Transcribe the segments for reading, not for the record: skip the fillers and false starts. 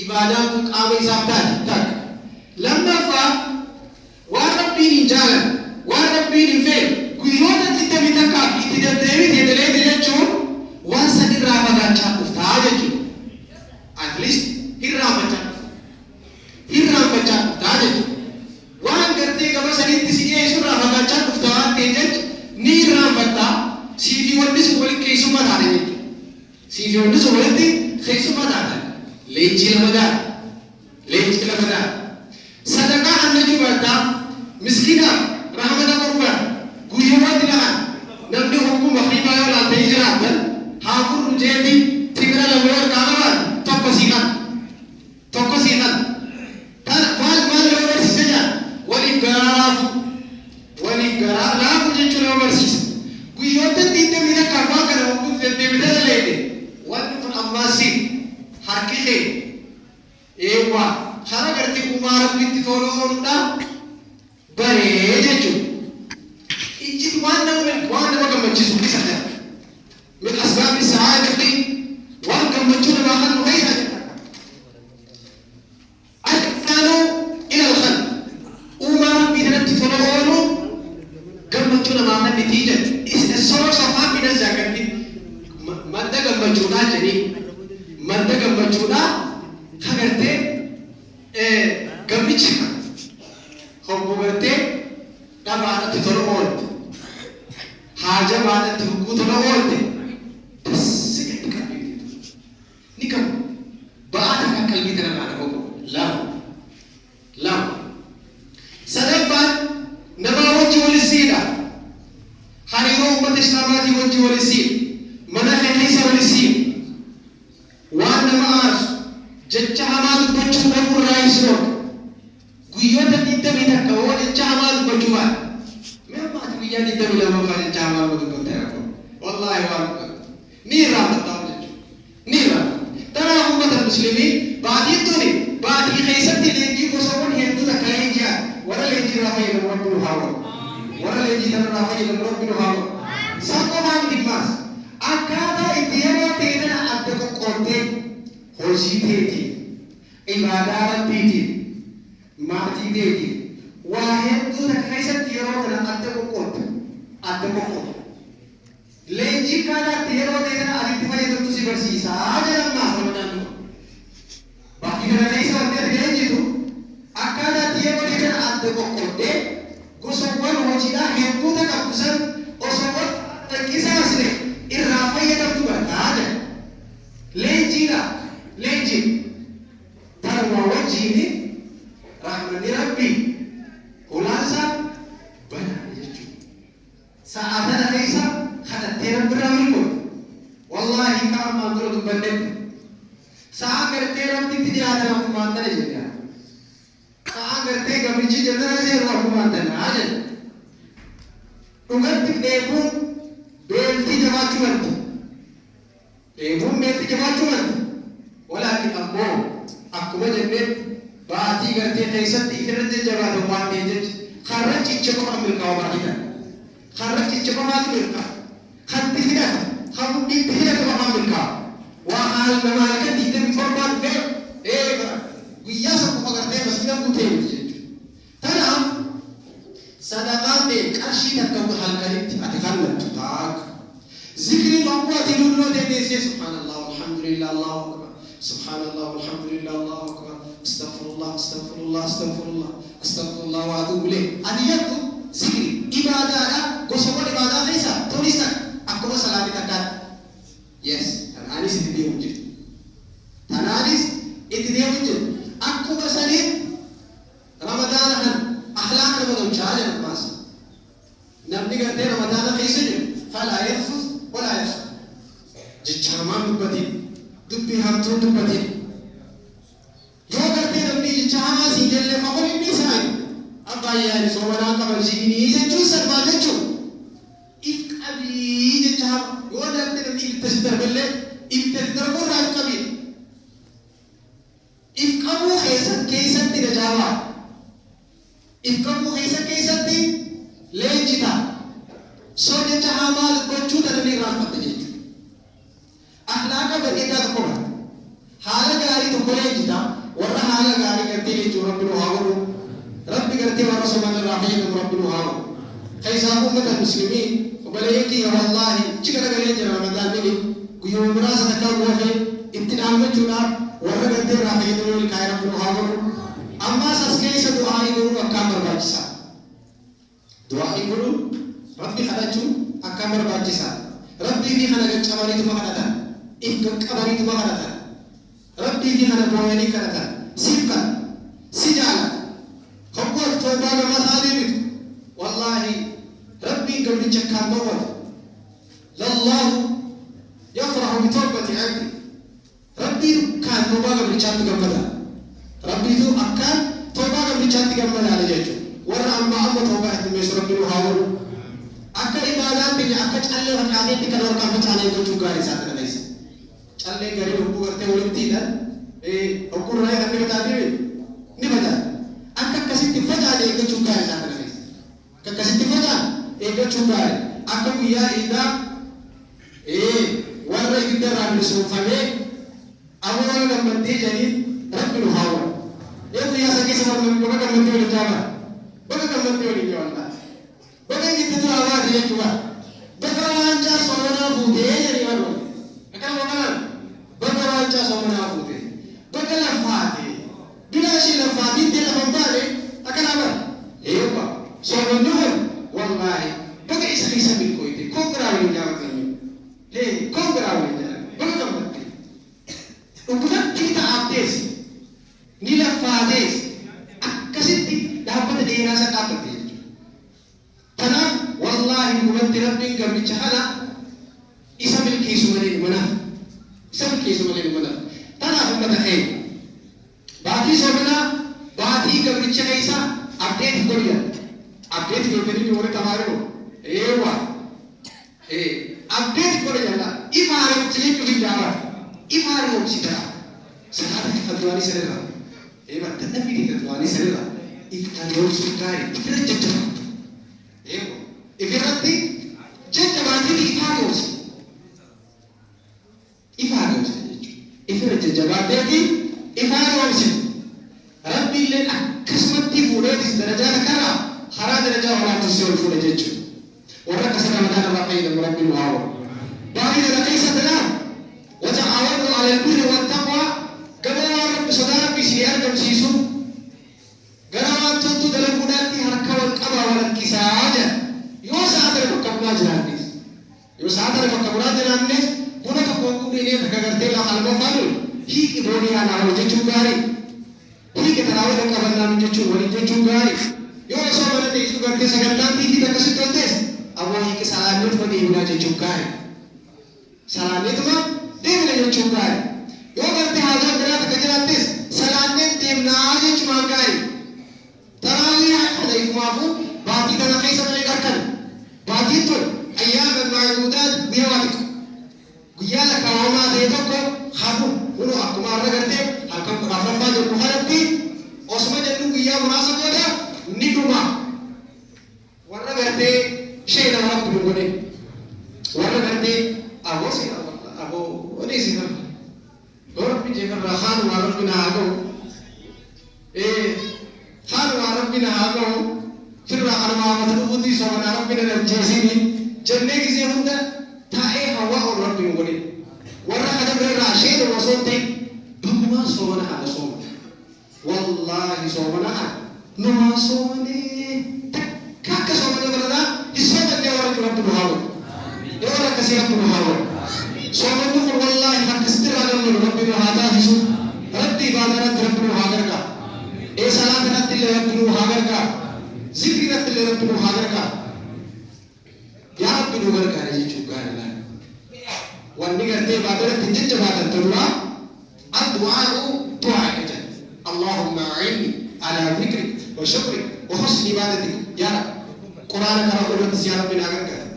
Ibaadaan kun qaama isaaf taati takka. Lammaffaa, waan Rabbiin hin jaalanne, waan Rabbiin hin feene guyyoota 21f itti deddeebite daleeyde jechuun waan san irraa fagaachaa dhuftaa jechuudha. At least hirraanfachaa dhufta. Hirraanfachaa dhuftaa jechuudha. Waan gartee gama sanitti si dhiyeessu irraa fagaachaa dhufta waan ta'eef jecha ni irraanfatta, sii fi wanni sun walitti keessummaa taatan jechuudha. Sii fi wanni sun walitti keessummaa taatan. Leenjii lamadaati. Leenjii lamadaati. Sadaqaa hannachuu barta, miskiinaaf rahmata godhuu barta. Guyyoowwan dila kana namni hogguu maghriibaa yoo laaltanii jiraattan haa fudhu jeeti timira lama yoo harkaa qabaate tokko sii kanna. Tokko sii kanna. Tana maal maal nama barsiisa jedhan? Waliif garaa laafuu. Waliif garaa laafuu jechuu nama barsiisa. Guyyoottan 21f waan kana hogguu itti deddeebitee daleeyde wanni kun ammaas siif harki kee eewwa kara gartee uumaa Rabbitti tola ooluudha baree jechuudha. Icciti waan nama waan nama gammachiisu isa kana. Min asbaabi sa'aadati, waan gammachuu namaa kennu keessaa isa takka. Al-ihsaanu ila al-khalq, uumaa Rabbii tanatti tola ooluun gammachuu namaa kennitii jedhe. Is a source of happiness jedhanii, madda gammachuudhaa jedhanii, madda gammachuudhaa ka gartee gammicha hogguu gartee dhabaadhatti tola oolte, haaja baadhatti hogguu tola oolte, dassi jetti qalbiin teetu. Ni qabu ba'aa takka qalbii tanarraa nama godhu. Lama lama. Sadaffaan, namaa wajji walisiidha. Hariiroo ummata islaamaatii wajji walisiidha. Mana kee keessa walisiidha. Waan nama aarsu, jecha hamaa dubbachuu dhabuu irraa si dhorka. Guyyoota 21 hoo jecha hamaa dubbachuu baate. Mee amma ati guyyaa 22ffaa jecha hamaa nama dubbatta yaa qawmi? Wallaahi waan dubbatte ni irraanfattaaf jechuudha. Ni irraanfatta. Tanaaf ummata muslimiin, baatiin tuni baatii keessatti leenjii gosawwan hedduu takka leenji'an. Warra leenjii irraa fayyadamu Rabbi nu haa godhu. Warra leenjii tanarraa fayyadamu Rabbi nu haa godhu. San qofaa miti ammaas. Akkaataa itti yeroo tee tana adda qoqqooddee hojii teetiif, ibaadaa Rabbiitiif, maatii teetiif, waa hedduu takka keessatti yeroo tana adda qoqqoodda, adda qoqqoodda. Leenjii akkaataa itti yeroo tee tana ati itti fayyadamtu si barsiisa jedha ammaas Ramadaanni kun. Baatii kana keessa wanti ati leenjitu akkaataa itti yeroo tee tana adda qoqqooddee gosawwan hojiidhaa hedduuta qabdu san osoo wal hin qisaasne irraa fayyadamtu barta jedha. Leenjiidha. Leenjiidha. Tanuma wajjiin rahmanni Rabbii hulaansaa banaadha jechuudha. Sa'aa tana keessa kadhattee Rabbirraa milkoofta. Wallaahi ka ammaan dura dubbannetti. Sa'aan gartee Rabbitti dhiyaatan ammumaan tana jenne. Sa'aan gartee gabrichi jannata seenu ammumaan tana jenne. Dhugatti dheebuun beeltii jabaachuu malti. Dheebuun beelti jabaachuu malti. Walaakin ammoo akkuma jennetti baatii gartee keessatti ifirra jajjabaatan waan ta'eef jecha karra ciche qofaan milkaawa baatii tana. Karra ciche qofaatu milkaawa. Kan itti hidhate, kan mudhii itti hidhate qofaan milkaawa. Waa haal nama halkan 27 dhufee ee bara guyyaa san qofa gartee masgiida guutee miti jechuudha. Tanaaf sadaqaan tee qarshii takka halkanitti ati kallattu taakka. Zikriin hogguu ati lulloo tee teessee subhaanallah walhamdulillah Allahu akbar subhaanallah walhamdulillah Allahu akbar astaghfirullah astaghfirullah astaghfirullah astaghfirullah wa atuubu ilayh ati jettu zikri ibaadaadha. Gosawwan ibaadaa keessaa tunis takka, akkuma salaanni takkaatti. Yes, tanaanis itti deemu jirti, tanaanis itti deemu jirti. Akkuma saniin Ramadaana kan akhlaaqa nama tolchaa jedhan ammaas. Namni gartee Ramadaana keessa jiru falaa yarfus walaa yafsuq. Jecha hamaan dubbatin, dubbii hamtuun dubbatin. Yoo gartee namni jecha hamaa siin jelle, faqul innii saa'im. Abbaan yaani soomanaan qaba ji'inii jechuun san maal jechuun? If qabii jecha hama. Yoo gartee namni ibidda si darbellee ibidda si darburraa if qabii. If qabuu keessatti najaa baata. If qabuu keessa keessatti leenjita. So jecha hamaa dubbachuu tana ni irraanfatta jechuudha. Akhlaaqa bareedaa tokko barta. Haala gaarii gaarii tokko leenjita warra haala gaarii gartee jechuun rabbi nu haa godhu rabbi gartee warra soman irraa fayyadamu rabbi nu haa godhu keessaa ummata muslimii obboleeyyan kiyya wallaahi achi garagalee jira ramadaan dhini guyyuma muraasa takka goofe itti dhaammachuudhaaf warra gartee irraa fayyadamu milkaa'e rabbi nu haa godhu ammaas as keessa du'aa'ii godhuun akkaan barbaachisaa du'aa'ii godhuun rabbi kadhachuun akkaan barbaachisaa rabbii fi kana qaccabaniituma kadhatan if qaqqabaniituma kadhatan rabbii fi kana booyanii kadhatan siif kan si jaalata hoggoo ati toobaa gama isaa deebitu wallaahi rabbiin gabricha akkaan toobatu lallahu yafrahu bitawbati abdi rabbiin kaan toobaa gabrichaatti gammada rabbiitu akkaan toobaa gabrichaatti gammadaadha jechuudha warra amma amma toobaa heddummeessu rabbi nu haa godhu akka ibaadaan keenya akka callee facaateetti kan harkaan facaanee gochuu gaarii isaa kana keessa callee garii hogguu gartee walitti hidhan hogguu irraa hidhan ni facaatee ni facaate akka akkasitti facaane eeggachuu gaarii isaa kana keessa akka akkasitti facaan eeggachuu gaarii akka guyyaa iidaa warra ibidda irraa bilisoomfamee aboo gammaddee jedhaniin rabbi nu haa godhu yoo guyyaa san keessa warra baga gammaddee waliin jaabara baga gammaddee waliin jaabara baga ibidda duraa baate jechuudha baga waancaa soomanaa fuutee jedhanii barbaadu akkana kanaan baga waancaa soomanaa fuutee baga lafaate bilaashii lafaatiin ta'e lafa hin baane akkana bara eewwa soomanni kun wallaahi baga isa keessa milkooyte kongiraa waliin jaabatanii hee kongiraa waliin jaabatanii baga gammaddee dhugumatti ta'aaftees ni lafaatees akkasitti dhaabbata dheeraa san dhaabbatte jechuudha. Kanaaf wallaahi dhugumatti rabbiin gabricha kana isa milkeessu malee nu manaaf isa milkeessu malee nu manaaf tanaaf ummata keenya baatii soomanaa baatii gabricha keessa update godhiya update godhanii warri tamaaroo eewwa update godha jalla ifa haaromsi jechuuf hin jaabaa ifa haaromsi ta'a salaata kafaltuwaanii sanirra eewwa dadhabbii kafaltuwaanii sanirra ifa haaromsuu gaarii ifirra jajjaba eewwa ifirratti jajjabaatiin ifa haaromsi ifa haaromsi jechuudha ifirra jajjabaateeti ifa haaromsi rabbi illeen akkasumatti fuudheetis darajaa takkarraa haraa darajaa olaantu si ol fuudha jechuudha warra akkasa ramadaan irraa fayyadamu rabbi nu haa godhu baay'ee dara keessa tanaa wata'aawanu ala albirri wattaqwa gama waan rabbi sodaa rabbi isinii argamsiisu gara waan toltu dalaguudhaatti harka wal qabaa wal harkisaa jedha yoo sa'a tana bakka bu'aa jiraannes yoo sa'a tana bakka bu'aa jiraannes buna tokko quudhinee takka gartee lafa alma faanu hiiki boonii alaa wal jechuun gaarii hiiki tanaa wal qabannaan jechuun waliin jechuun gaarii yoo osoo mana teessu gartee sagantaan tiifii akkasitti toltees aboo hiiki salaanneetuma deebinaa jechuun gaarii salaanneetuma deebina jechuun gaarii yoo gartee haajaan biraa takka jiraattis salaanneen deemnaa jechumaan gaarii taraawii kana ifumaafuu baatii tana keessa malee dharkan baatiin tun ayyaama macduudaat guyyaa waa xiqqo guyyaa lakkaa'amaa ta'e tokko hafu kunoo akkuma har'a gartee halkan 14ffaa jennu kanatti osuma jennu guyyaa muraasa booda ni dhuma warra gartee ishee nama rabbi nu godhe warra gartee aboo seera aboo odeessi nama yoo rabbi jeefarraa haalumaa rabbi na haa ga'u haalumaa rabbi na haa ga'u firraa kanumaa mata dhufuutii soomanaa rabbi na ajjeesini jennee gisee hunda taa'ee hawaa ol rabbi nu godhe warra kadabra irraa isheen osoo hin ta'in bagumaa soomana haadha soomana wallaahi soomana haadha numaa soomanee takka akka soomana baranaa hin soomannee warra jiru rabbi nu haa godhu yoo warra akkasii rabbi nu haa godhu soomanni kun wallaahi akkasitti irraa gammadu rabbi nu haa taasisu rabbi ibaadaa irratti rabbi nu haa gargaaru salaata irratti illee rabbi nu haa gargaaru zikrii irratti illee rabbi nu haa gargaaru yaa rabbi nu gargaare jechuun gaarii laala wanni gartee ibaadaa irratti hin jajjabaatan duraa addu'aa'u du'aa jedha Allahumma a'inni ala dhikrik wa shukrik wa husni ibadatik yaa rabbi quraana qara'uu irrattis yaa rabbi naa gargaari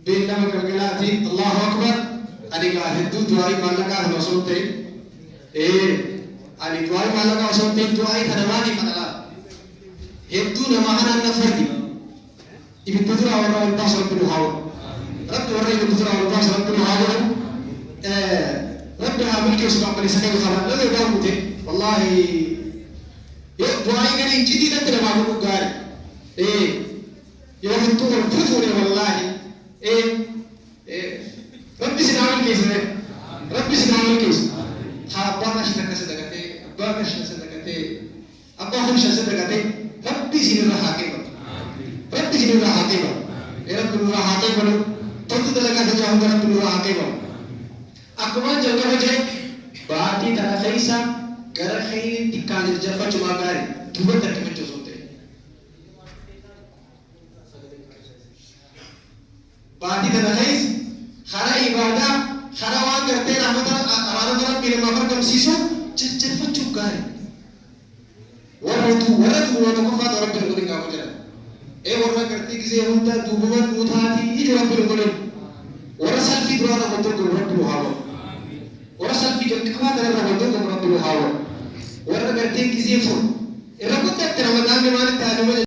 beellama galgalaati Allahu akbar ani gaa hedduu du'aa'ii maallaqaa kana osoo hin ta'in ani du'aa'ii maallaqaa osoo hin ta'in du'aa'ii kana maaliif ana laala hedduu namaa kanaan na fardi ibidda duraa warra ol baasu rabbi nu haa godhu rabbi warra ibidda duraa ol baasu rabbi nu haa godhu rabbi haa milkeessu kan obboleessa keenya qaba. Nama yoo guute wallaahi yoo du'aa gadi iccitii irratti namaa godhuu gaarii. Ee yoo hedduu wal fufuune wallaahi ee Rabbi si haa milkeessu Rabbi si haa milkeessu. Haa abbaa qarshii takka sadaqatee abbaa qarshii sadaqatee abbaa kun sadaqatee Rabbi isinirra haa qeebalu. Rabbi isinirra haa qeebalu. Rabbi nurraa haa qeebalu. Toltu dalagaa tajaa hunda Rabbi nurraa haa qeebalu. Akkuma jalqaba jee baatii tana keessa gara khayriitti kaan jarjarfachumaa gaarii duubatti harkifachuu osoo hin ta'in. Baatii tana keessa karaa ibaadaa karaa waan gartee rahmata araarama Rabbii namaaf argamsiisu jarjarfachuuf gaarii. Warra warra duubuma tokkoffaatu Rabbi nu godhin gaafa jedhan. Ee warra gartee gisee hunda duubuma nuu taatii ija Rabbi nu godhin. Warra salfii duraa irra wal dorgomu Rabbi nu haa godhu. Warra salfii jalqabaa kana irra wal dorgomu Rabbi nu haa godhu. Warra gartee gisee fur irra guddaatti Ramadaanni maalitti haa nama